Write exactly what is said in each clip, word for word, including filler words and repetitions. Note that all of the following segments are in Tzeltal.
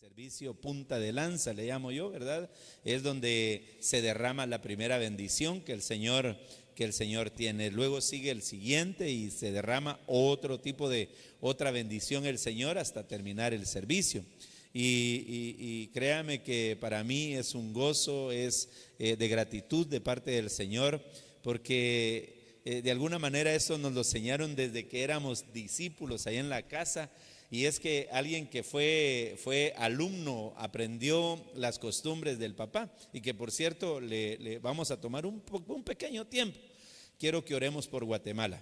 Servicio punta de lanza, le llamo yo, ¿verdad? Es donde se derrama la primera bendición que el Señor, que el Señor tiene. Luego sigue el siguiente y se derrama otro tipo de, otra bendición el Señor hasta terminar el servicio. Y, y- y créame que para mí es un gozo, es eh, de gratitud de parte del Señor, porque eh, de alguna manera eso nos lo enseñaron desde que éramos discípulos ahí en la casa. Y es que alguien que fue, fue alumno, aprendió las costumbres del papá, y que por cierto le, le vamos a tomar un, po- un pequeño tiempo. Quiero que oremos por Guatemala.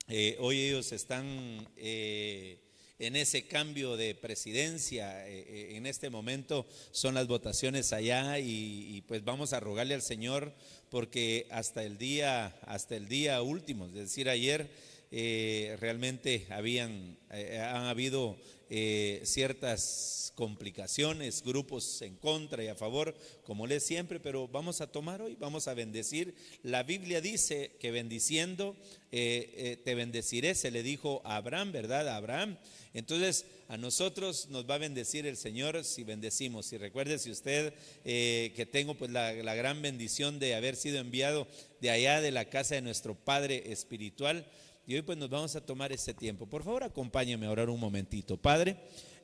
Eh, hoy ellos están eh, en ese cambio de presidencia. Eh, eh, en este momento son las votaciones allá y, y, pues vamos a rogarle al Señor, porque hasta el día, hasta el día último, es decir, ayer, eh, realmente habían, eh, han habido eh, ciertas complicaciones, grupos en contra y a favor, como le es siempre, pero vamos a tomar hoy, vamos a bendecir. La Biblia dice que bendiciendo, eh, eh, te bendeciré, se le dijo a Abraham, ¿verdad? A Abraham. Entonces, a nosotros nos va a bendecir el Señor si bendecimos. Y recuerde, si usted, eh, que tengo pues la, la gran bendición de haber sido enviado de allá de la casa de nuestro Padre Espiritual, y hoy pues nos vamos a tomar este tiempo. Por favor, acompáñeme a orar un momentito. Padre,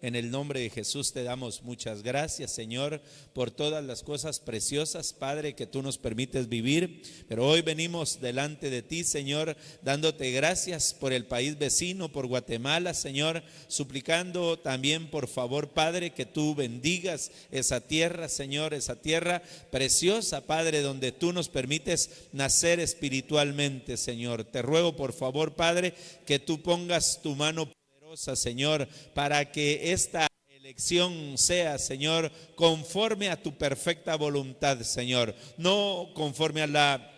en el nombre de Jesús te damos muchas gracias, Señor, por todas las cosas preciosas, Padre, que tú nos permites vivir. Pero hoy venimos delante de ti, Señor, dándote gracias por el país vecino, por Guatemala, Señor, suplicando también, por favor, Padre, que tú bendigas esa tierra, Señor, esa tierra preciosa, Padre, donde tú nos permites nacer espiritualmente, Señor. Te ruego, por favor, Padre, que tú pongas tu mano poderosa, Señor, para que esta elección sea, Señor, conforme a tu perfecta voluntad, Señor. No conforme a la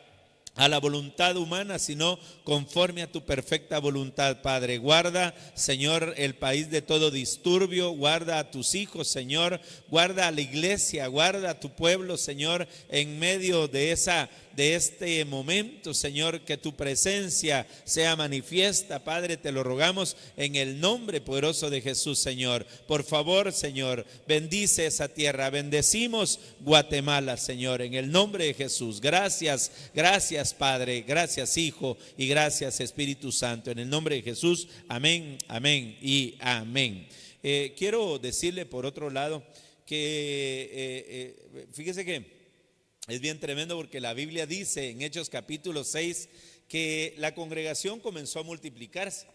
a la voluntad humana, sino conforme a tu perfecta voluntad, Padre. Guarda, Señor, el país de todo disturbio, guarda a tus hijos, Señor, guarda a la iglesia, guarda a tu pueblo, Señor, en medio de esa, de este momento, Señor, que tu presencia sea manifiesta, Padre, te lo rogamos en el nombre poderoso de Jesús, Señor. Por favor, Señor, bendice esa tierra. Bendecimos Guatemala, Señor, en el nombre de Jesús. Gracias, gracias, Padre, gracias, Hijo, y gracias, Espíritu Santo, en el nombre de Jesús. Amén, amén y amén. Eh, quiero decirle, por otro lado, que eh, eh, fíjese que es bien tremendo, porque la Biblia dice en Hechos capítulo seis que la congregación comenzó a multiplicarse.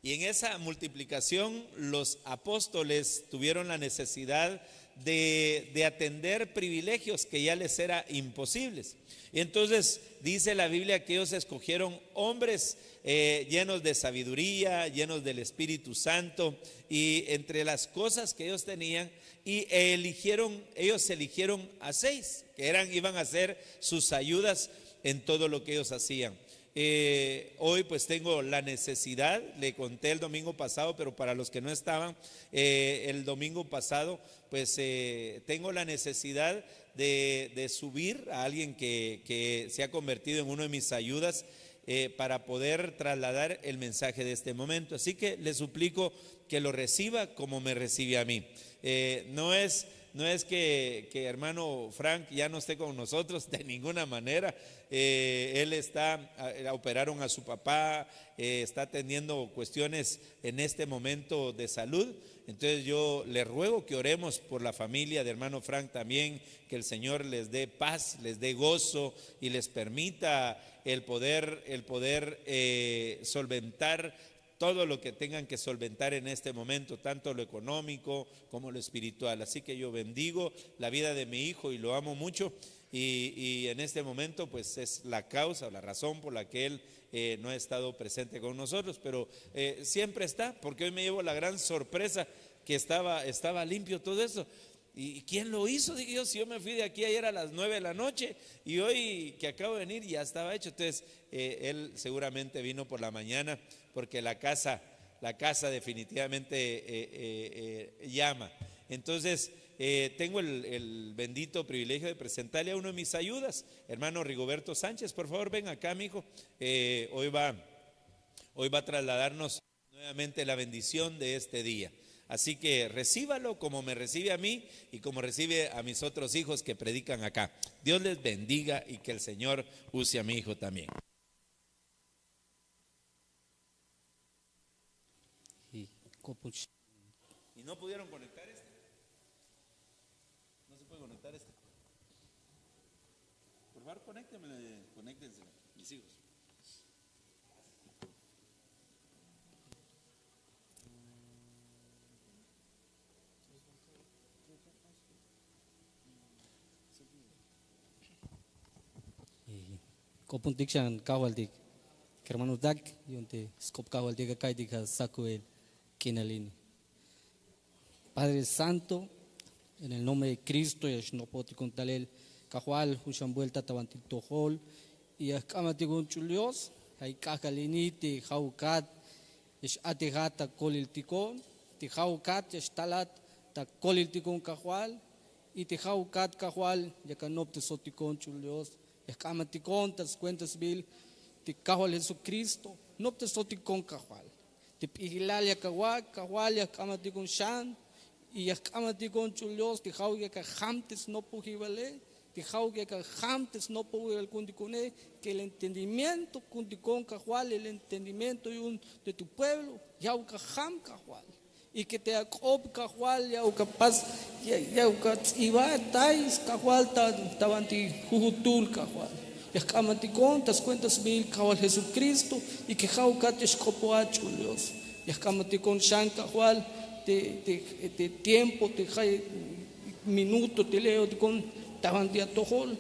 Y en esa multiplicación los apóstoles tuvieron la necesidad de, de atender privilegios que ya les era imposibles. Y entonces dice la Biblia que ellos escogieron hombres eh, llenos de sabiduría, llenos del Espíritu Santo, y entre las cosas que ellos tenían, y eligieron, ellos eligieron a seis, que eran, iban a ser sus ayudas en todo lo que ellos hacían. Eh, hoy pues tengo la necesidad, le conté el domingo pasado, pero para los que no estaban, eh, el domingo pasado, pues eh, tengo la necesidad de, de subir a alguien que, que se ha convertido en uno de mis ayudas eh, para poder trasladar el mensaje de este momento. Así que le suplico que lo reciba como me recibe a mí. Eh, no es, no es que, que hermano Frank ya no esté con nosotros, de ninguna manera. Eh, él está, a- operaron a su papá, eh, está teniendo cuestiones en este momento de salud. Entonces yo le ruego que oremos por la familia de hermano Frank también, que el Señor les dé paz, les dé gozo y les permita el poder, el poder eh, solventar todo lo que tengan que solventar en este momento, tanto lo económico como lo espiritual. Así que yo bendigo la vida de mi hijo y lo amo mucho. Y, y en este momento, pues es la causa, la razón por la que él eh, no ha estado presente con nosotros, pero eh, siempre está, porque hoy me llevo la gran sorpresa que estaba, estaba limpio todo eso. ¿Y quién lo hizo? Dije yo, si yo me fui de aquí ayer a las nueve de la noche y hoy que acabo de venir ya estaba hecho. Entonces, eh, él seguramente vino por la mañana porque la casa, la casa definitivamente eh, eh, eh, llama. Entonces, eh, tengo el, el bendito privilegio de presentarle a uno de mis ayudas, hermano Rigoberto Sánchez. Por favor, ven acá, mijo. Eh, hoy va, hoy va a trasladarnos nuevamente la bendición de este día. Así que recíbalo como me recibe a mí y como recibe a mis otros hijos que predican acá. Dios les bendiga y que el Señor use a mi hijo también. Y no pudieron conectar este. No se puede conectar este. Por favor, conéctenme, conéctense, mis hijos. K'opontik xan kajwaltik kermanotak yu'un te sk'op kajwaltik ya ka'iytik ja' sakuel k'inal ini. Padre Santo, en el nombre de Cristo ya xnopojtikon talel kajwal jun xan buelta ta banti tojol. Y ya jk'ambatikon ch'ul Dios ja' i k'ajk'al ini te ja'ukat ya x-a'tejat ta koliltikon, te ja'ukat ya xtalat ta koliltikon kajwal. Y te ja'ukat kajwal yak anoptesotikon ch'ul Dios, ya jk'ambatikon ta skuentasbil te kajwal Jesucristo. Noptesotikon kajwal te p'ijilal yak awak kajwal ya jk'ambatikon xan. Y ya jk'ambatikon ch'ul Dios te ja'uk yak ajam te snopojibale, te ja'uk yak ajam te snopojibal ku'untikune. Que el entendimiento ku'untikon kajwal, el entendimiento yu'un de tu pueblo, ya'uk ajam kajwal. Y que te ak'op kajwal ya'uk apas, ya'uk ats'ibat tay kajwal ta banti jujutul kajwal. Ya jk'ambatikon ta skuentasbil kajwal Jesucristo. Y que ja'ukat ya xk'opobat ch'ul Dios. Ya jk'ambatikon xan kajwal te tiempo te ja' minuto te le' yo'tikon ta banti atojol.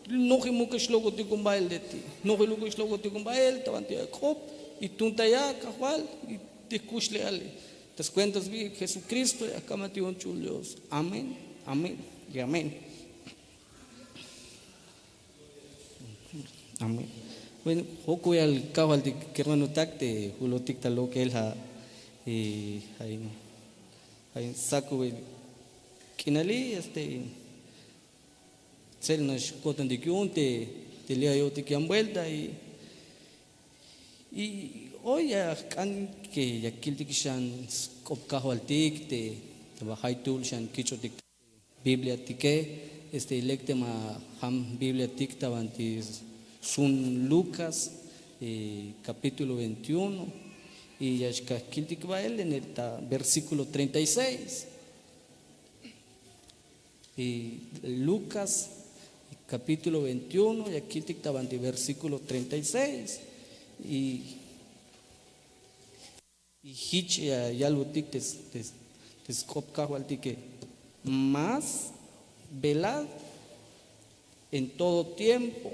Nojel muk ya xlokotikon bael de ti, nojel muk ya xlokotikon bael ta banti ak'op. Y tuun ta ya kajwal y te jkuxlejale ta skuentasbil Jesucristo ya jk'ambatikon ch'ul Dios. Amén, amén y amén. Amén. Bueno, jokuyal kajwaltik kermanotak te julotik ta lok'el ja' ja' in sakuel k'inali este tselnax ko'tantik yu'un te li' ya yo'tik yan buelta. Y hoy ya jk'an que ya kiltik xan sk'op kajwaltik te ba jaytuhl xan kich'otik bibliatike. Este lek te ma jam bibliatik ta banti sun Lucas capítulo veintiuno. Y ya xkaj kiltik bael en el ta versículo treinta y seis. Y Lucas capítulo veintiuno ya kiltik ta banti versículo treinta y seis. Y jich ya yalbotik te sk'op kajwaltike: mas velad en todo tiempo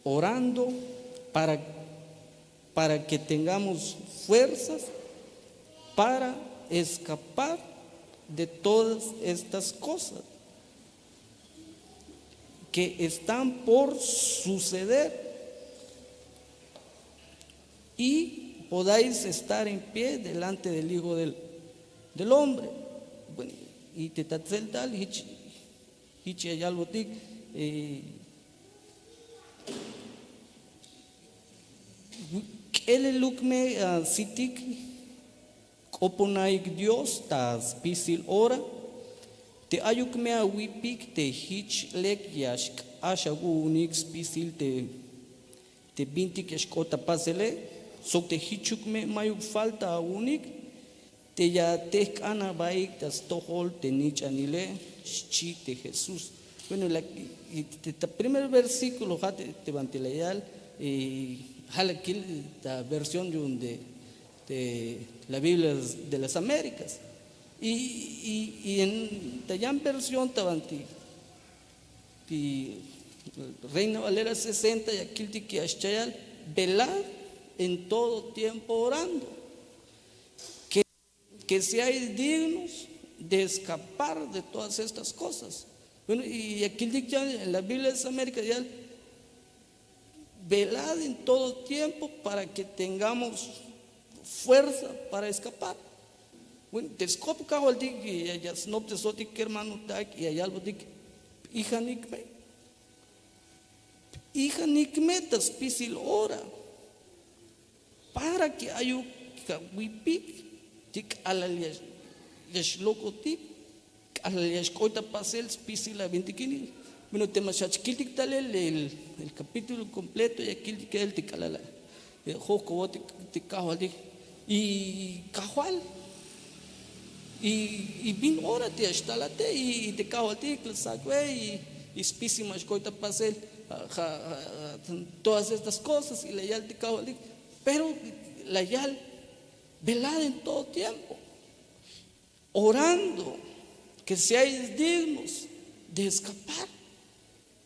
orando para para que tengamos fuerzas para escapar de todas estas cosas que están por suceder y podáis estar en pie delante del Hijo del, del Hombre. Bueno, y te tatzel tal hich ya yalbotik k'eleluk me asitik k'oponaik Dios ta spisil ora. Te ayuk me awipik te hich lek ya xk'ax awu'unik spisil te te bintik ya xk'ot ta pasele sok te hichuk me mayuk falta awu'unik te ya atejk'an abaik ta stojol te nich'anile, xchi te Jesús. Bueno, ta primer versíkulo ha te banti la yal ha la kil ta versión yu'un de la Biblia de las Américas. Y ta yan versión ta banti Reina Valera sesenta ya kiltik ya xchayal: velad en todo tiempo orando que seáis dignos de escapar de todas estas cosas. Bueno, y ya kiltik ya en la Biblia de las Américas ya: velad en todo tiempo para que tengamos fuerza para escapar. Bueno, te sk'op kajwaltik ya snoptesotik kermanotak ya yalbotik: p'ijanik me, p'ijanik me ta spisil ora para que ayuk awipik te k'alal ya Ya xlokotik, k'alal ya xk'oy ta pasel spisil la bintik ini. Bueno, te ma xach kiltik talel el, el capítulo completo, ya kiltik el te k'alal jokobotik te kajwaltik. Y kajwal, y bin ora te ya xtalate y te kajwaltik la sak'be y spisil ma xk'oy ta pasel. Todas estas cosas y la yal te kajwaltik, pero la yal velad en todo tiempo, orando que seáis dignos de escapar.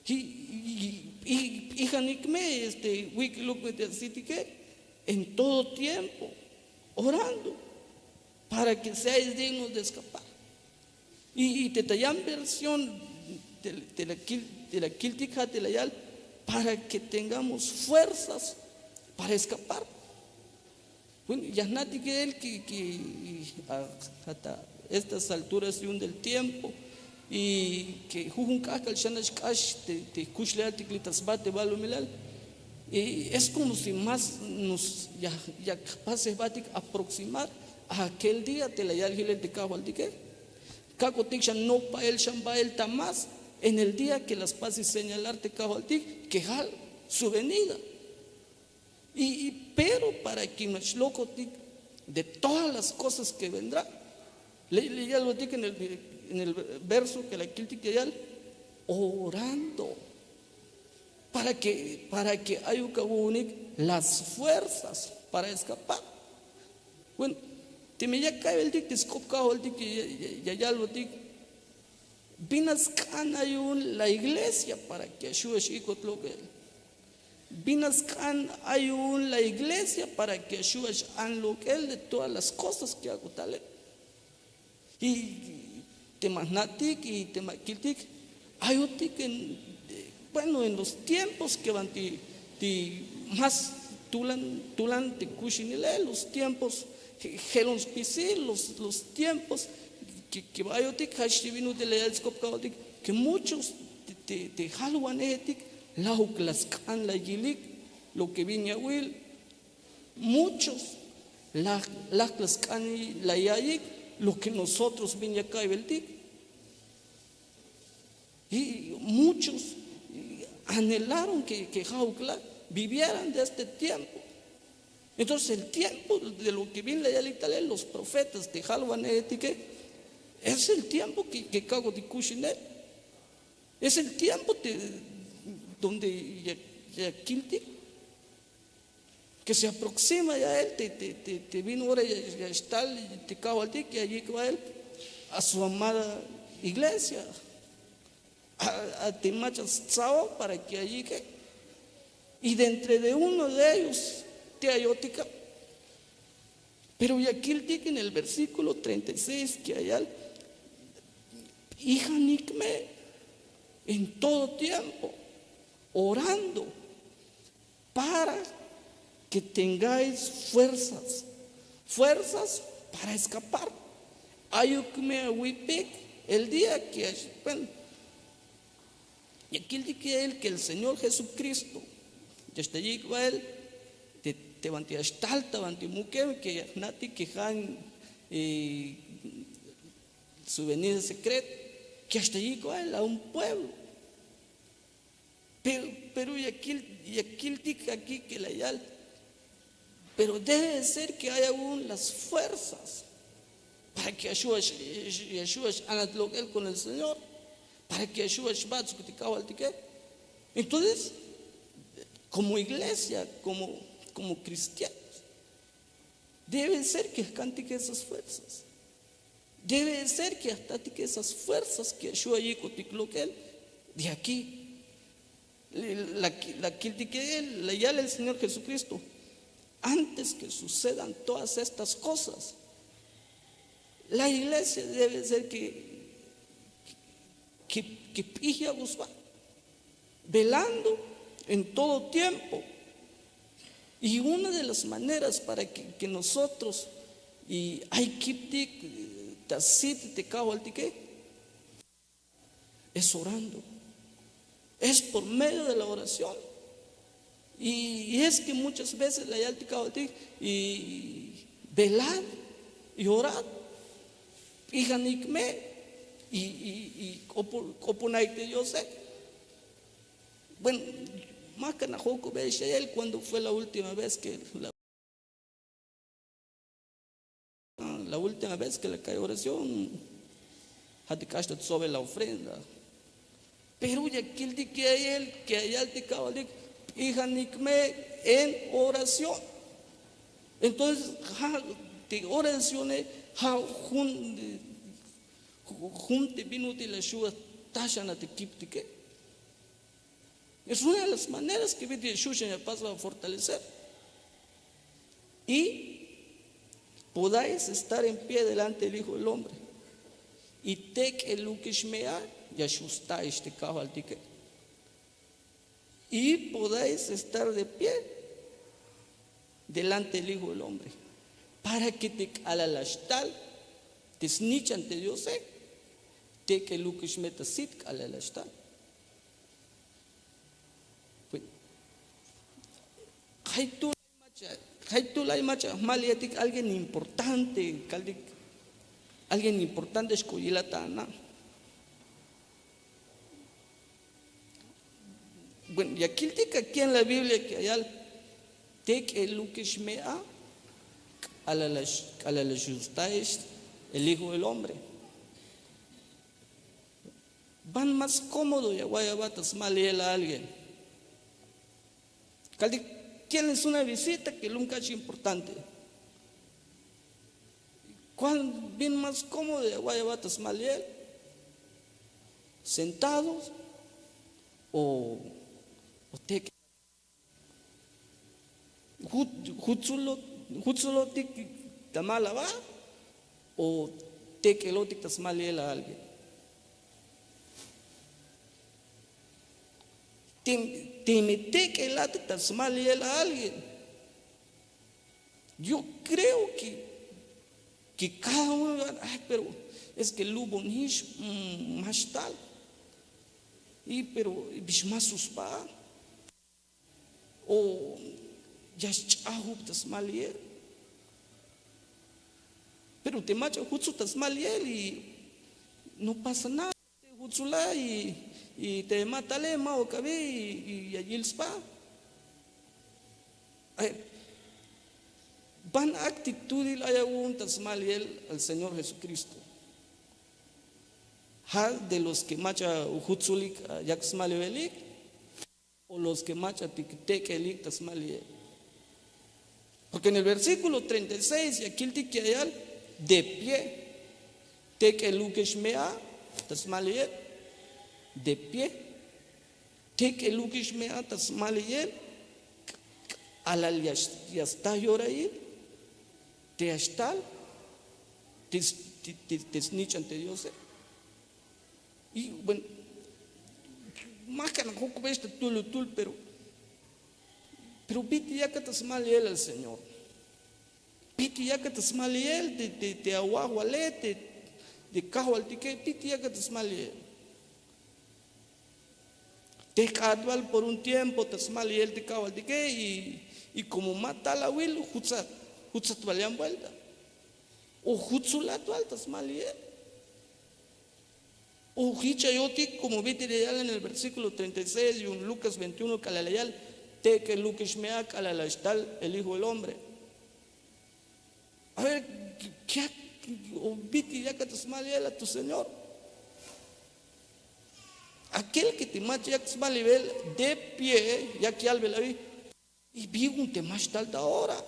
Y p'ijanik me este wik'iluk me te asitike, en todo tiempo orando para que seáis dignos de escapar. Y te tayan versión te la kiltik ja te la yal para que tengamos fuerzas para escapar. Bueno, ya jna'tik el que hasta estas alturas yu'un del tiempo y que jujun k'ajk'al xanax k'ax te jkuxlejaltik li ta sba te balumilal, y es como si más nos yak jpasej jbatik aproximar a aquel día te la yal jilel te kajwaltike. Kak'otik xan nopaj el xan bael ta más en el día que la spasij señalar te kajwaltik que jal su venida. Y pero para que ma xlokotik de todas las cosas que vendrá, le yalotik en el verso que la kiltik ya yal orando para que para que ayuk awu'unik las fuerzas para escapar. Bueno, teme ya ka'ibeltik te sk'op kajwaltik ya yalotik, bin a sk'an ayu'un la iglesia para que axu' a x'ikot lok'el? Bin a sk'an ayu'un la iglesia para que axu' a x'an lok'el de todas las cosas que ak'o talel? Y te ma jna'tik y te ma kiltik, ayotik en bueno en los tiempos que banti más tulan tulan te kuxinile los tiempos, jelon spisil los tiempos que ba ayotik jach te bin ut'il la yal sk'op kajwaltik que muchos te jalwanejetik lajuk la sk'an la yilik lo que bin ya awil. Muchos laj la sk'an la ya'iyik lo que nosotros bin ya ka'ibeltik. Y muchos anhelaron que ja'uk la vivieran de este tiempo. Entonces el tiempo de lo que bin la yalik talel los profetas te jalwanejetike, es el tiempo que kak'otik kuxinel. Es el tiempo donde ya kiltik que se aproxima ya el te bin ora ya xtal te kajwaltik ya yik' bael a su amada iglesia, a te mach'a stsa'oj para que ayik'e. Y de entre de uno de ellos te ayotik a. Pero ya kiltik en el versículo treinta y seis que ya yal, p'ijanik me en todo tiempo orando para que tengáis fuerzas, fuerzas para escapar. Ayuk me awipik el día que bueno, ya kiltik el que el Señor Jesucristo ya xtayik' bael te banti ya xtal ta banti mukem que ya jna'tik que ja' su venida secreta, que ya xtayik' bael a un pueblo. Pero ya kiltik aquí que la yal, pero debe de ser que ay aún las fuerzas para que axu' x'anat lok'el con el Señor, para que axu' xbatsuk te kajwaltike. Entonces como iglesia, como como cristianos, debe de ser que jkantik esas fuerzas. Debe de ser que ya jtatik esas fuerzas que axu' ayik'otik lok'el de aquí. La kiltik el la yal el Señor Jesucristo: antes que sucedan todas estas cosas, la iglesia debe de ser que que p'ij ya usba, velando en todo tiempo. Y una de las maneras para que nosotros y ay kiptik ta sit te kajwaltike, es orando, es por medio de la oración. Y es que muchas veces la yal te kajwaltik y velad y orad. P'ijanik me y, y, y k'opo- k'oponaik te Diose. Bueno, ma kan ajokubey xeyel cuando fue la última vez que la, la última vez que la cae oración, ja' te k'ax ta tsobe la ofrenda. Pero ya kiltik ya'el que ayal te kajwaltik p'ijanik me en oración. Entonces ja' te oracione ja' jun jun te bin ut'il la xu' taxan a te kiptike. Es una de las maneras que bit'il ya xu' xan ya pasba fortalecer. Y podáis estar en pie delante del Hijo del Hombre. Y tek'elukix me a, ya xu' staix te kajwaltike. Y podáis estar de pie delante del Hijo del Hombre, para que te k'alal la xtal te snich'an te Diose, tek'elukix me ta sit k'alal la xtal. Bueno, jaytu' jaytu' lay mach'a jmaliyetik alguien importante, kaltik alguien importante xk'o yilat a na. Bueno, ya kiltik aquí en la Biblia que ayal tek'elukix me a, k'alal la xu' staix el Hijo del Hombre. Ban más cómodo ya away aba ta smaliyel a alguien. Kaltik tienes una visita que lum k'ax importante. ¿Cuál bin más cómodo ya away aba ta smaliyel? ¿Sentados o, o tek'? Jut- jutsulo- jutsulotik ta mal aba o tek'elotik ta smaliyel a alguien. Teme tek'elat ta smaliyel a alguien, yo creo que que cada uno va, ay, pero es que lubonix ma xtal. Y pero bix ma susba o ya xch'ajub ta smaliyel. Pero te mach'a jutsu ta smaliyel y no pasa nada. Te jutsula y te matale ma ok'abe y ya yil sba. Ban actitudil ay awu'un ta smaliyel al Señor Jesucristo? Ja' de los que mach'a jutsulik yak smalibelik o los que mach'atik tek'elik ta smaliyel? Porque en el versículo treinta y seis ya kiltik ya yal de pie. Tek'elukix me a ta smaliyel de pie. Tek'elukix me a ta smaliyel k'alal ya sta yorail te ya xtal te snich'an te Diose. Y bueno, ma kan ajokubey ta tulutul, pero pero bit'il yakat ta smaliyel al Señor? Bit'il yakat ta smaliyel te awajwale, te kajwaltike? Bit'il yakat ta smaliyel? Te jk'aat bal por un tiempo ta smaliyel te kajwaltike y como ma tal awil jutsat, jutsat bal yan buelta o jutsulat bal ta smaliyel. O jich ayotik como bit'il ya yal en el versículo treinta y seis yu'un Lucas veintiuno k'alal la yal: Tek'elukix me a k'alal la xtal el Hijo del Hombre. A ver, ¿qué, qué, o bit'il yakat ta smaliyel a tu Señor? Aquel que te mach'a yak smalibel de pie yak yalbel abi: ¿Y bi yu'un te ma xtal ta ora?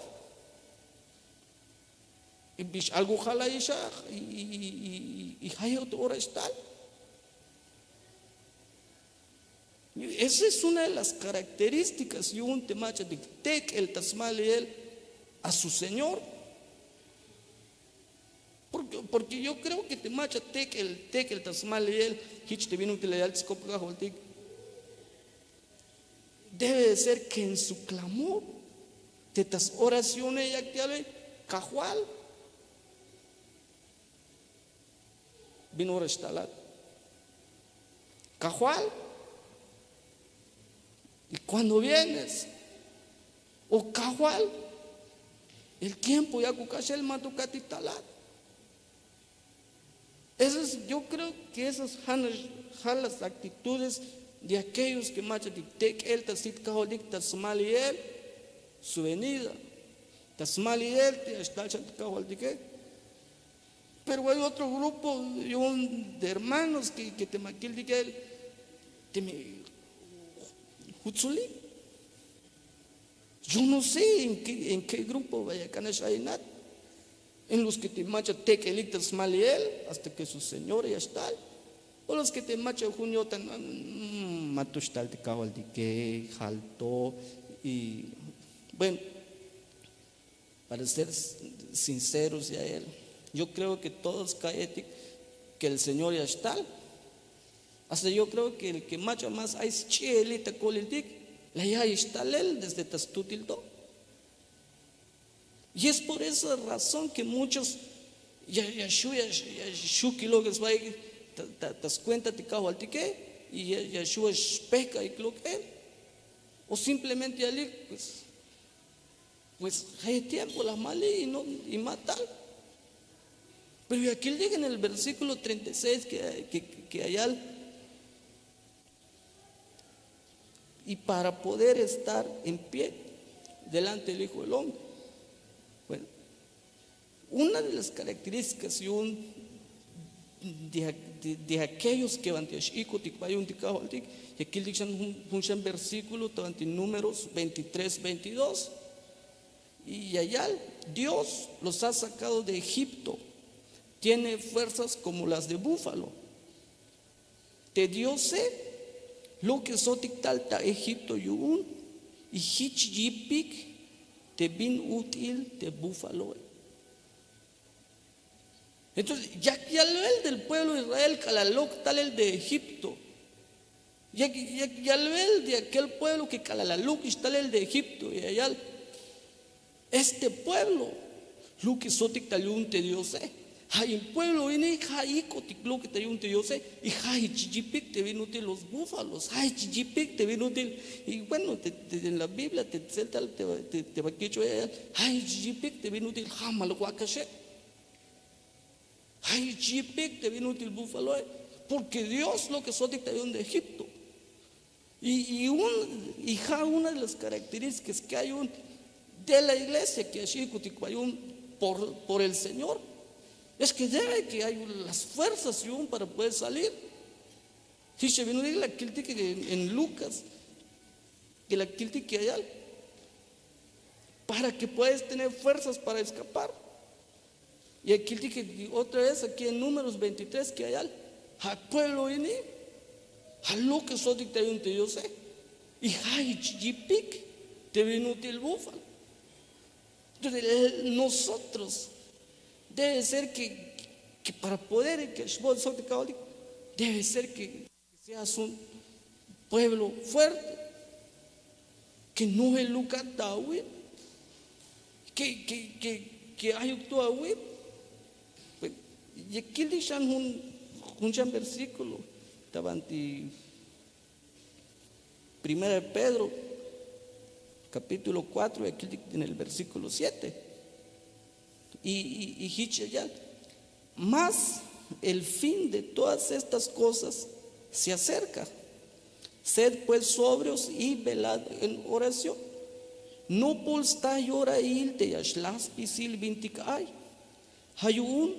¿Y bix algo jalayex a? ¿Y jayeb te ora xtal? Esa es una de las características yu'un te mach'atik tek'el ta smaliyel a su Señor. Porque yo creo que te mach'a tek'el, tek'el ta smaliyel jich te bin ut'il la yal te sk'op kajwaltik, debe de ser que en su clamor te ta s-oracione yak yalbe: Kajwal, bin ora xtalat? Kajwal, ¿y cuándo vienes? O Kajwal, el tiempo yakuk k'axel, ma to ka'tik talat. Esas, yo creo que esas ja' nax ja' las actitudes de aquellos que mach'atik tek'el ta sit kajwaltik ta smaliyel su venida, ta smaliyel te ya xtal xan te kajwaltike. Pero hay otro grupo yu'un de hermanos que, que teme akiltik el, teme jutsulik. Yo no sé en qué, en qué grupo vaya a ganar Shainat. En los que te mach'a tek'elik ta smaliyel hasta que su señora ya xtal. O los que te mach'a jun yo'tan, mm, ma to xtal te kajwaltike, jalto. Y bueno, para ser sinceros ya él, yo creo que todos ka'yetik que el Señor ya xtal. Hasta yo creo que el que mach'a más ay sch'i'elik ta koliltik, la ya xtalel desde ta stutil to. Y es por esa razón que muchos ya, ya xu, ya, ya xu kilok sbaik ta, ta, ta skuenta te kajwaltike, y ya, ya xu xpejk'aik lok'el. O simplemente ya lik, pues, pues ja' tiempo la mali y no, y ma tal. Pero ya kiltik en el versículo treinta y seis que, que, que ayal, y para poder estar en pie delante del Hijo del Hombre. Bueno, una de las características y un de, de, de aquellos que van a x'ikotik bayuntik kajwaltik, ya kiltik xan jun, jun xan versículo ta banti Números veintitrés veintidós. Y ya yal, Dios los ha sacado de Egipto, tiene fuerzas como las de búfalo. Te Diose lokesotik tal ta Egipto yu'un, y jich yipik te bin ut'il te búfaloe. Entonces yak yalbel del pueblo Israel k'alal lok talel de Egipto. Yak, yak yalbel de aquel pueblo que k'alal la lok'ix talel de Egipto, ya yal: este pueblo lokesotik tal yu'un te Diose. Ja' in pueblo ini ja' ikotik loke tal yu'un te Diose, y ja' jich yipik te bin ut'il los búfalos, ja' jich yipik te bin ut'il. Y bueno, te, te, en la Biblia te tseltal te, te, te ba kich'oy, ja' jich yipik te bin ut'il jamal wakaxe. Ja' jich yipik te bin ut'il búfaloe, porque Dios lokesotik tal yu'un de Egipto. Y, y, un, y ja' una de las características que hay un de la iglesia que ya x'ikotik bayun por, por el Señor, es que debe que hay las fuerzas yu'un para poder salir. Jich te bin ut'il la kiltik en, en Lucas, que la kiltik ya yal, para que puedas tener fuerzas para escapar. Ya kiltik otra vez aquí en Números veintitrés que ya yal: ja' pueblo ini ja' lokesotik tal yu'un te Diose, y ja' jich yipik te bin ut'il búfalo. Entonces, eh, nosotros debe ser que, que para poder que xbo'sotik kajwaltik, debe ser que seas un pueblo fuerte, que no jelukat ta awil, que, que, que, que ayuk to awil. Bueno, ya kiltik xan jun, jun xan versículo ta banti Primera de Pedro, capítulo cuatro, ya kiltik en el versículo siete. Y, y, y jich ya yal: mas el fin de todas estas cosas se acerca. Sed pues sobrios y velad en oración. Nopol sta yorail te ya xlaj spisil bintik ay. Ja' yu'un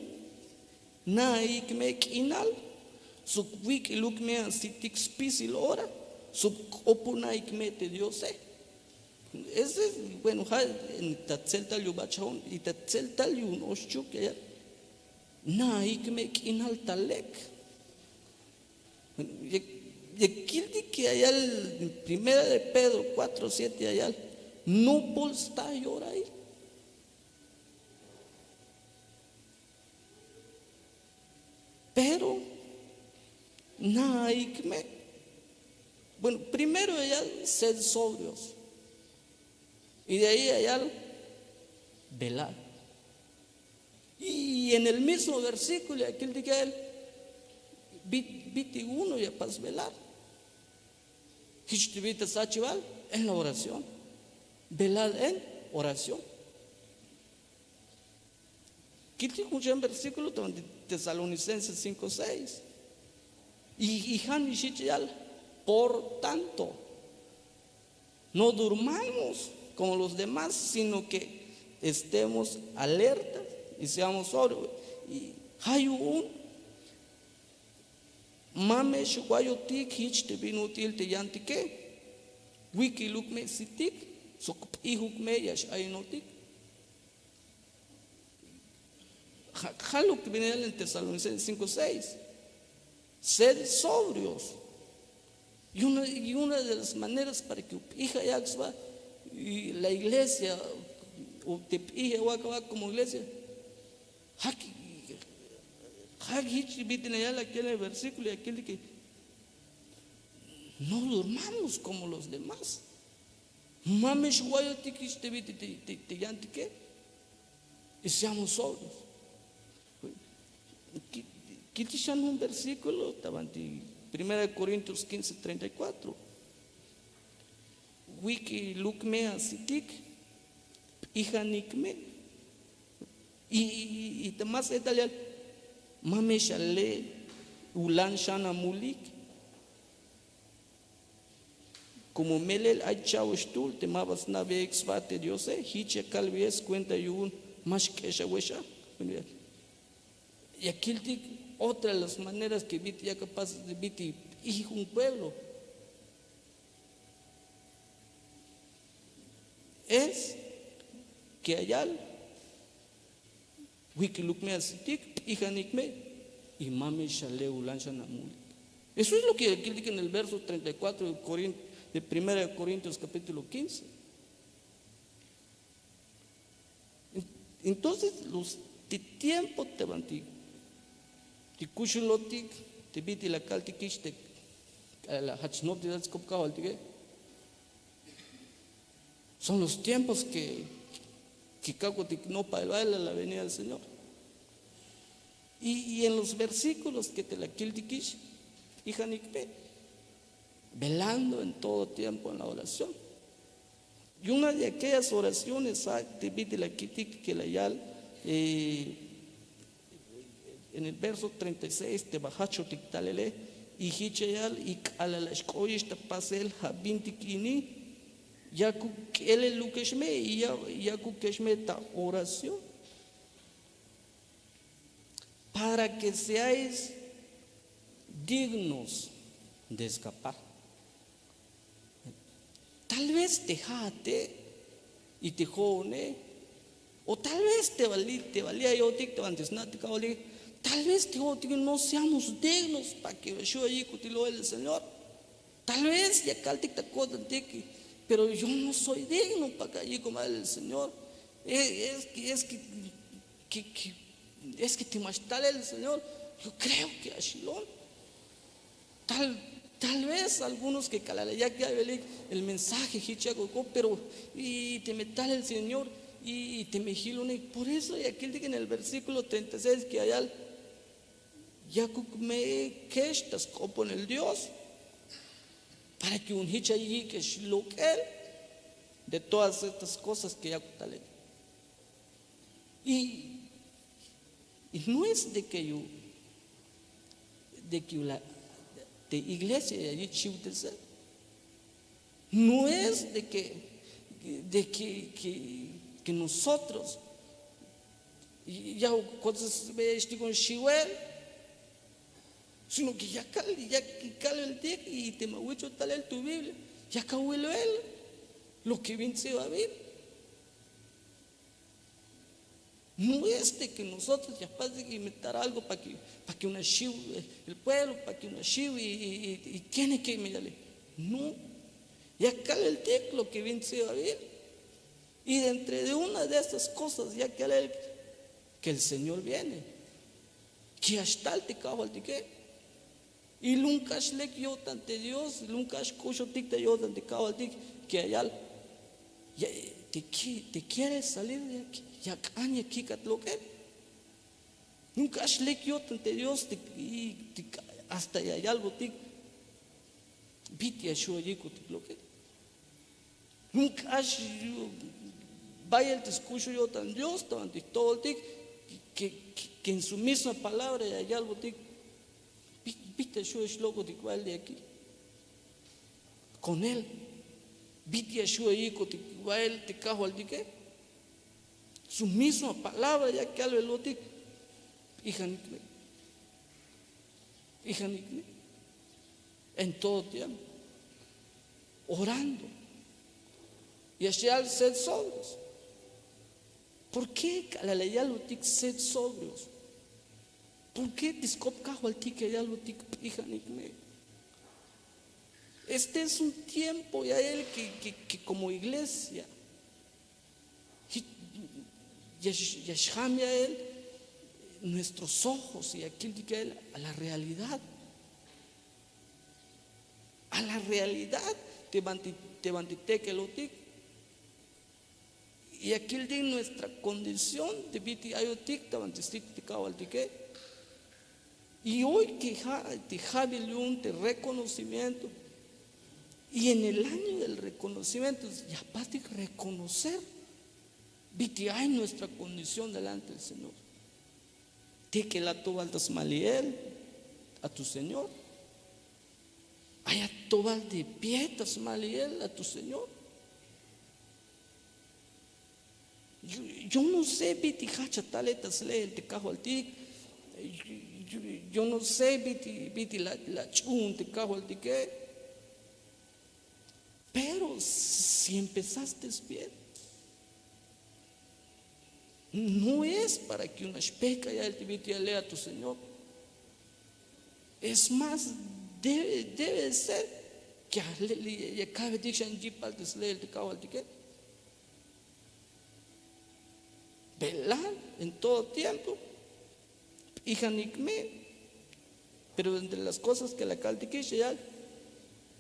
naik me k'inal sok wik'iluk me asitik spisil ora sok k'oponaik me te Diose. Ese es, bueno, ja' ta tseltal yu'un bach'aon y ta tseltal yu'un oxchuk ya yal: naik me k'inal ta lek. Ya, ya kiltik ya yal Primera de Pedro cuatro siete, ya yal: nopol sta yorail. Pero naik me. Bueno, primero ya yal: sed sobrios. Y de ahí ya yal: velad. Y en el mismo versículo ya kiltik ya yal: bit, bit'il uno ya pas velar. Jich te bit'il ta sjachibal: en la oración. Velad en oración. Kiltik jun xan versíkulo ta banti Tesalonicenses cinco seis. Y ja' nix jich yal: por tanto, no durmamos como los demás, sino que estemos alertas y seamos sobrios. Y ja' yu'un ma me xwayotik jich te bin ut'il te yantike. Wik'iluk me sitik sok p'ijuk me ya x'ayinotik. Ja' lo que viene en Tesalonicenses cinco seis. Sed sobrios. Y una, y una de las maneras para que up'ij ayak sba la iglesia, o te p'ij awak aba como iglesia, ja' jich bit'il la yal aquí en el versículo, y aquí que no durmamos como los demás. Ma me xwayotik jich te bit'il te yantike. Y seamos sobrios. Kiltik xan jun versíkulo ta banti Primera de Corintios quince treinta y cuatro. Wik'iluk me asitik, p'ijanik me. Y ta más etal yal: ma me xale' ulan xan amulik. Como melel ay cha'oxtul te ma ba sna'beyik sba te Diose, jich ya kalbeyex skuenta yu'un ma xk'exawex a. Ya kiltik otra de las maneras que bit'il yak apas, bit'il p'ij jun pueblo es que ya yal: wik'iluk me asitik, p'ijanik me, y ma me xale' ulan xan amulik. Eso es lo que ya kiltik en el verso treinta y cuatro de Corin-, de Primera de Corintios capítulo quince. Entonces los, te tiempo te banti, te kuxulotik, te bit'il la kaltikix te, la jach noticia sk'op kajwaltike. Son los tiempos que, que kawaltik nopail bael a la venida del Señor. Y, y en los versículos que te la kiltikix, p'ijanik me, velando en todo tiempo en la oración. Y una de aquellas oraciones a te bit'il la kiltik que la yal, eh, en el verso treinta y seis te ba jajchotik talele, y jich ya yal: y k'alal la xk'oyex ta pasel ja' bintik ini, yakuk k'elelukex me y ya-, yakukex me ta oración para que seáis dignos de escapar. Tal vez te ja'ate y te jo'one, o tal vez te bali, te bali ayotik, te banti sna'tik ayotik, tal vez te jo'otik no seamos dignos para que xu' ayik'otik lo'el el Señor. Tal vez ya kaltik ta ko'tantik, pero yo no soy digno para que ayik'om el Señor. Eh, es que, es que, que, que, es que te ma xtalel el Señor. Yo creo que ya xilon. Tal, tal vez algunos que k'alal yak ya'belik el mensaje jich yak'otik, pero y teme tal el Señor y teme jilonik. Por eso ya kiltik en el versículo treinta y seis que ya yal: yakuk me kex ta sk'oponel Dios para que yu'un jich ayik'ex lok'el de todas estas cosas que yakuk talel. Y, y no es de que yo, de que la, de iglesia ya yich' xiwtesel. No es de que, de que, que, que nosotros ya kotsesbeyex tik'on xiwel, sino que ya kal, ya kalbeltik y teme awich'ot talel tu Biblia, ya kawil lo'el lo que bin ts'ibabil. No es de que nosotros ya jpastik inventar algo para que, para que una xiw, eh, el pueblo, para que una xiw y, y, y, y tiene que me yale. No. Ya kalbeltik lo que bin ts'ibabil. Y dentro de una de estas cosas ya kalbel que el Señor viene. Que ya xtal te kajwaltike. Y lum k'ax lek yo'tan te Dios, lum k'ax k'uxotik ta yo'tan te kajwaltik, que ya yal, ya, te qui-, te quieres salir de aquí, ya k'an ya kik'at lok'el. Lum k'ax lek yo'tan te Dios, te, y te, hasta ya yalbotik bit'il ya xju' ayik'otik lok'el. Lum k'ax bayel te sk'uxul yo'tan Dios ta banti jtojoltik, Que en su misma palabra ya yalbotik: "Bit ya xu' ya xlok'otik bael de aquí con él? Bit ya xu' ya yik'otik bael te kajwaltike?" Su misma palabra ya kalbelotik: "P'ijanik me, p'ijanik me", en todo tiempo orando. Ya xyal sed sobres. ¿Por qué k'alal ya yalbotik sed sobrios? ¿Por qué te sk'op kajwaltik ya yalbotik p'ijanik me? Este es un tiempo ya el que, que, que como iglesia ya, ya xjam ya el nuestros ojos y ya kiltik ya el a la realidad. A la realidad te banti, te banti tekelotik. Y ya kiltik nuestra condición de bit'il ayotik ta banti sit te kajwaltike. Y hoy que ja, te jabil yu'un te reconocimiento, y en el año del reconocimiento ya jpastik reconocer bit'il ay nuestra condición delante del Señor. Tek'el a to bal ta smaliel a tu Señor. Ay a to bal te pie ta smaliel a tu Señor. Yo, yo no sé bit'il jajch a tale ta sle'el te kajwaltik. Yo, yo, yo no sé bit'il, bit'il la, la ch'uun te kajwaltike. Pero si empezaste bien, no es para que yu'un ya xpejk'ay ya el te bit'il ya le' a tu Señor. Es más, debe, debe ser que ya, ya ka'betik xan yipal te sle'el te kajwaltike. Velar en todo tiempo. P'ijanik me. Pero entre las cosas que la kaltikix ya yal: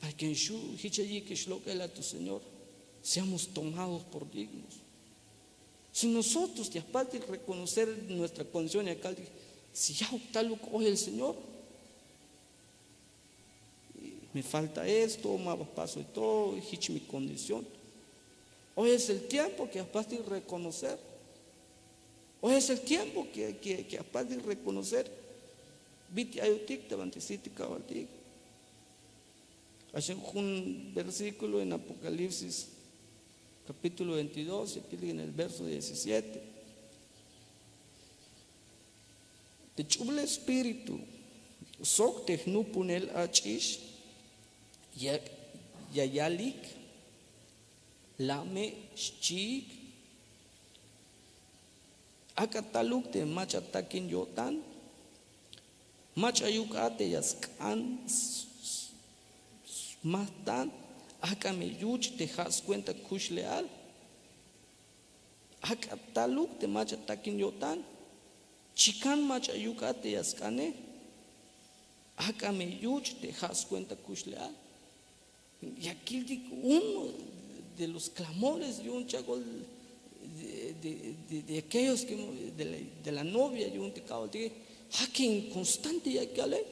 "Para que en xu' jich ya yik'ix lok'el a tu Señor, seamos tomados por dignos". Si nosotros ya jpastik reconocer nuestra condición, ya kaltik: "Si ya ok taluk hoy el Señor, me falta esto, ma ba jpasoj to, jich mi condición". Hoy es el tiempo que ya jpastik reconocer. Hoy es el tiempo que, que, que ya jpastik reconocer bit'il ayotik ta banti sit te kajwaltik. Ay xan jun versículo en Apocalipsis capítulo veintidós, y aquí en el verso diecisiete. Te Ch'ul Espíritu sok te jnupunel ach'ix ya, ya yalik: "Lame'", xchiik. Ak'a taluk te mach'a takin yo'tan, mach'ayuk a te ya sk'an s-, s-, smajt'an, ak'a me yuch' te ja' skuenta kuxle'al. Ak'a taluk te mach'a takin yo'tan, chikan mach'ayuk a te ya sk'ane, ak'a me yuch' te ja' skuenta kuxle'al. Ya kiltik uno de los clamores yu'un chak'ol de, de, de, de aquellos que, de la, de la novia yu'un te kajwaltike. Ja' que inconstante ya yale.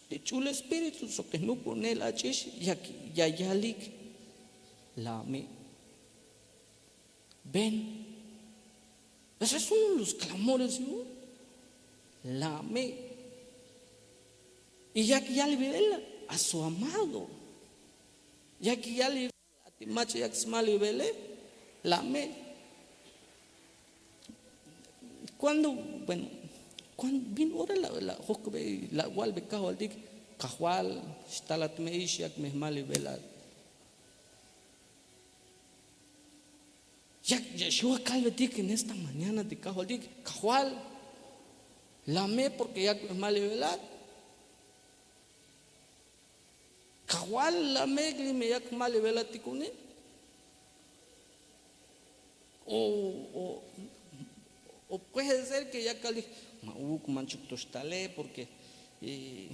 Te Ch'ul Espíritu sok te jnupunel ach'ix ya, ya yalik: "Lame'". Ven. Ese es uno de los clamores, ¿no? Lame. Y yak yalbel a su amado. Yak yalbel a te mach'a yak smalibele: "Lame". Cuando, bueno, cuando, bin ora la, la jojk'obe, la walbe kajwaltik: "Kajwal, xtalat me ix, yak me jmalibelat". Ya, ya xju' ya kalbetik en esta mañana te kajwaltik: "Kajwal, lame, porque yak me jmalibelat. Kajwal, lame, li' me yak jmalibelatik une". O, o, o puede ser que ya kaltik: "Ma'uk, manchuk to xtale, porque, eh,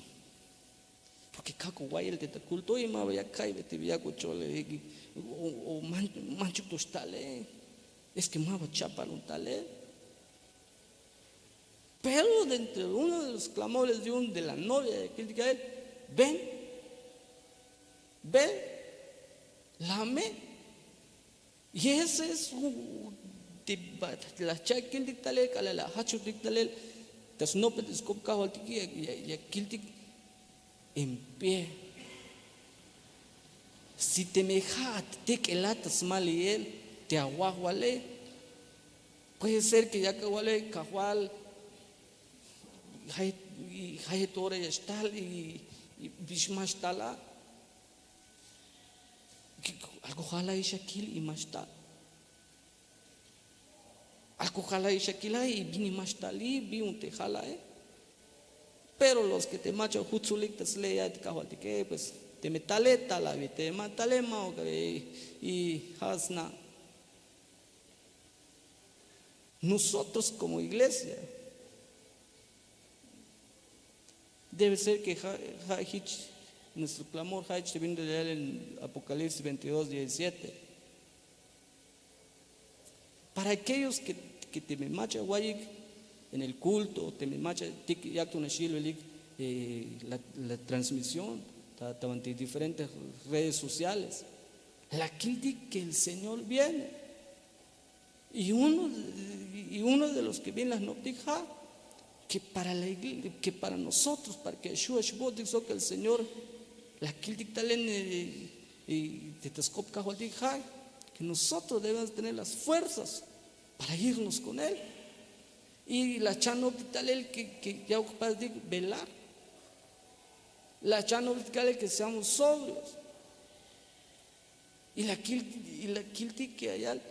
porque kak' wayel te ta culto y ma ba ya ka'ybel te bi yak ochole, o, o man-, manchuk to xtale, es que ma ba chapalon talel". Pero dentro de uno de los clamores de un, de la novia, ya kiltik a él: "Ven, ven, lame". Y ese es un, Te ba la jcha' kiltik talel k'alal la jajchojtik talel ta snopel te sk'op kajwaltik, ya kiltik en pie. Si teme ja' at tek'elat ta smaliyel te awajwale, puede ser ke yak awale, kajwal, jajet ora ya xtal y bix ma xtal a. Algo jala ix akil y ma xtal. Algo jala ix akil a y bin y ma xtal y bin un te jala e. Pero los ke te mach'a jutsulik ta sley a te kajwaltik e, pues teme tale tal abi, teme ma tale ma ok abi. Y ja' sna'. Nosotros como iglesia debe ser ke ja' jich nuestro clamor, ja' jich te bin de leer en Apocalipsis veintidós diecisiete. Para aquellos ke teme mach'a wa'iyik en el culto, teme mach'a tik yak to nax yilbelik la transmisión ta banti diferentes redes sociales, la kiltik ke el Señor viene. Y uno de los ke bin la jnoptik ja' ke para la iglesia, ke para nosotros, para ke xju' ya xbo'tik sok el Señor, la kiltik talel te ta sk'op kajwaltik ja' ke nosotros debemos tener las fuerzas para irnos con él. Y la jcha' jnoptik talel ke ya jpastik velar. La jcha' jnoptik talel ke seamos sobrios. Y la kiltik ke ya yal,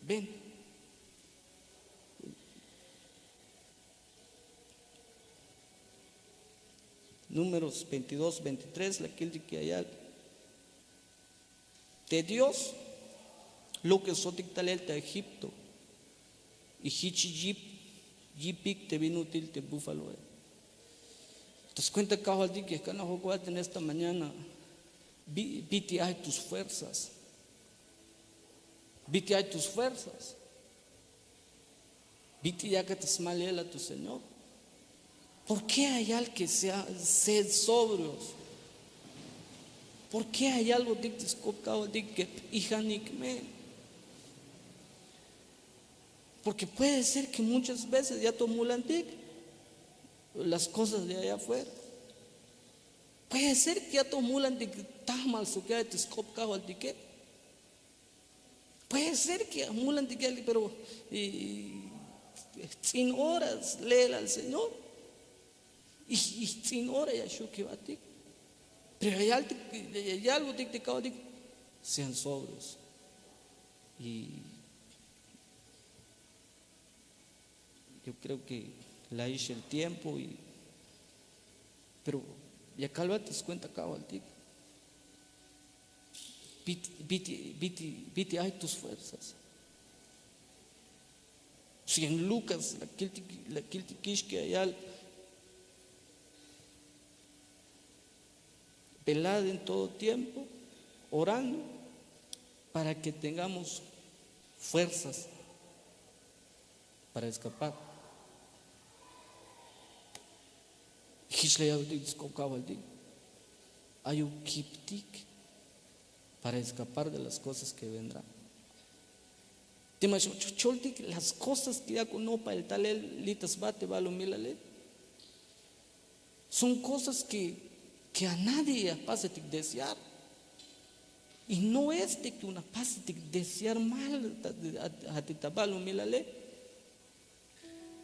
ven. Números veintidós veintitrés la kiltik ke ya yal. Te Dios lok'esotik talel ta Egipto y jich yip yipik te bin ut'il te búfalo e. Ta skuenta kajwaltik ya jkanojok wa'el en esta mañana. Bit'il ay tus fuerzas? Bit'il ay tus fuerzas? Bit'il yakat ta smaliyel a tu Señor? ¿Por qué ay yal ke sed sobrios? ¿Por qué ay yal ut'il te sk'op kajwaltik ke p'ijanik me? Porque puede ser ke muchas veces ya to mulantik las kosas de allá afuera. Puede ser ke ya to mulantik tajmal sok ya te sk'op kajwaltike. Puede ser ke ya mulantik ya, pero jts'in horas leel al Señor y jts'in hora ya xju' kibatik. Pero ya yaltik, ya yalbotik te kajwaltik, sean sobrios. Y yo creo ke la ix el tiempo y, pero ya kalbat ta skuenta kajwaltik. Bit'il ay tus fuerzas? Si en Lucas la kiltikix ke ya yal, velad en todo tiempo orando para ke tengamos fuerzas para eskapar. Jich la yalbotik te sk'op kajwaltik, ayuk kiptik para eskapar de las kosas ke vendrán. Teme xcholtik las kosas ke yak'o nopal talel li' ta sba te balumilale, son kosas ke a nadie ya jpasetik desear. Y no es de ke una jpasetik desear mal a te ta balumilale.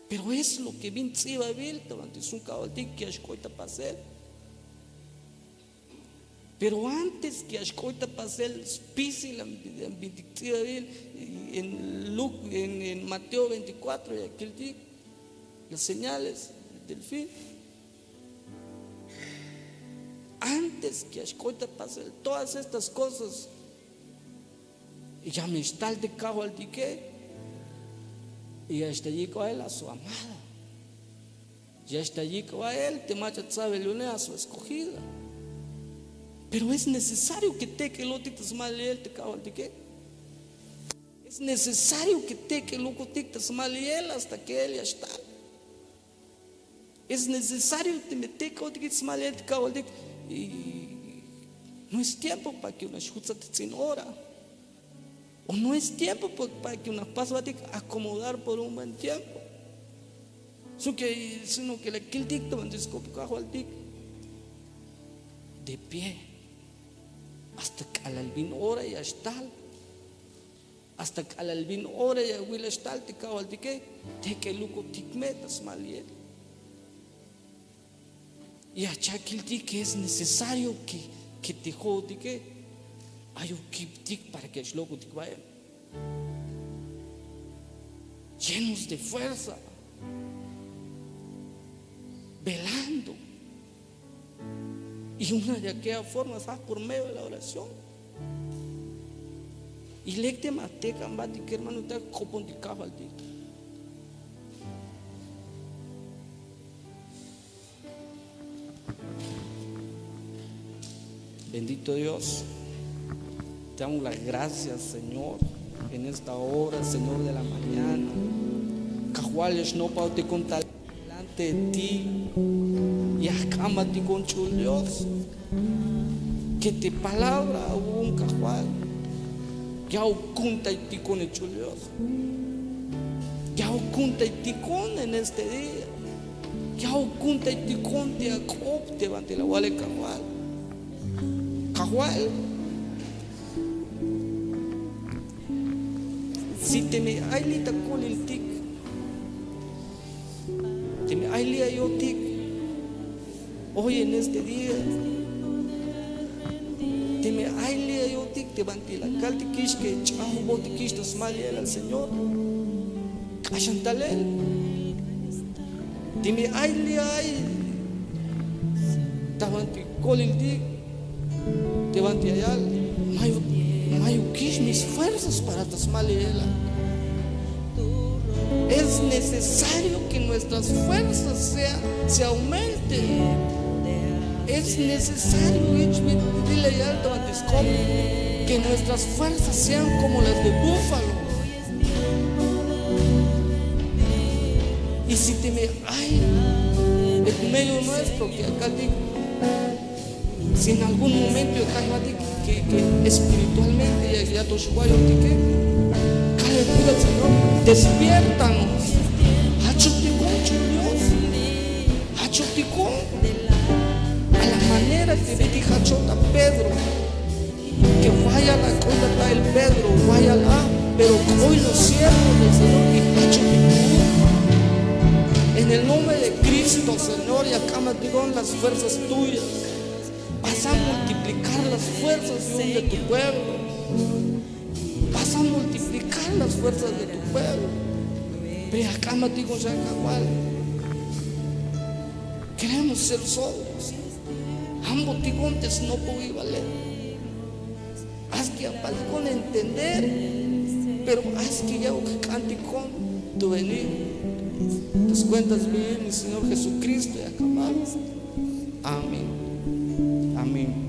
Pero es lo ke bin ts'ibabil ta banti sk'op kajwaltik ke ya xk'oy ta pasel. Pero antes ke ya xk'oy ta pasel spisil a bintik ts'ibabil, en Mateo veinticuatro ya kiltik las señales del fin. Antes ke ya xk'oy ta pasel todas estas kosas, ya me xtal te kajwaltike y ya xta yik' ba'el a su amada. Ya xta yik' ba'el te mach'a ts'abel yu'une, a su escogida. Pero es necesario ke tek'elotik ta smaliyel te kajwaltike. Es necesario ke tek'elotik ta smaliyel hasta ke él ya xtal. Es necesario teme tek'elotik ta smaliyel te kajwaltik. No es tiempo para ke una xjutsat jts'in ora. O no es tiempo pa- para que una jpasbatik acomodar por un buen tiempo. Sino que, sino que la kiltik ta banti sk'op Kajwaltik de pie. Hasta k'alal bin ora ya xtal. Hasta k'alal bin ora ya awil ya xtal te Kajwaltike, te k'elukotik me ta smaliel. Ya chakiltik que es necesario que, que te jo'otike ay ukiptik para que ya xlokotik bael. Llenos de fuerza, velando. Y una de aquellas formas es por medio de la oración. Y lek teme a te k'an batik hermano ta jk'opontik Kajwaltik. Bendito Dios. Te damos las gracias, Señor, en esta hora, Señor, de la mañana. Kajwal, ya xnopojtikon tal delante de ti. Ya jk'anbojtikon ch'ul Dios. Que te palabra awu'un Kajwal. Ya awukuntaytikon ch'ul Dios. Ya awukuntaytikon en este día. Ya awukuntaytikon te ak'op te banti la awale Kajwal. Kajwal, si teme ay li' ta koliltik, teme ay li' ayotik hoy en este día, teme ay li' ayotik te banti la kaltikix que ch'ajojbotikix ta smaliel al Señor, k'axan talel. Teme ay li' ay ta banti koliltik, te banti ya yal: mayuk, mayukix mis fuerzas para ta smaliel a. Es necesario que nuestras fuerzas sea, se aumenten. Es necesario, hich bit'il la yal ta banti sk'op, que nuestras fuerzas sean como las de búfalo. Y si teme ay en medio nuestro que acá digo, si en algún momento ya kaltik que, que espiritualmente ya, ya to xwayotike, kalel, Señor, despiértanos. Jachojtikon ch'ul Dios. Jachojtikon a la manera que bit'il jachot a Pedro. Que wayal a k'oy ta el Pedro, wayal a, pero k'oy los siervos del Señor y jachojtikon. En el nombre de Cristo, Señor, ya k'anbojtikon las fuerzas tuyas. Vas a multiplicar las fuerzas, Dios, de tu pueblo. Vas a multiplicar las fuerzas de tu pueblo. Pero ya k'anbojtikon xan Kajwal. Queremos ser sobrios. Ambojtikon te snopojibale. Haz que ya apaltikon entender, pero haz que ya ok jk'antikon tu venir. Tus cuentas vivir, mi Señor Jesucristo, ya k'anbal. Amén. Amén.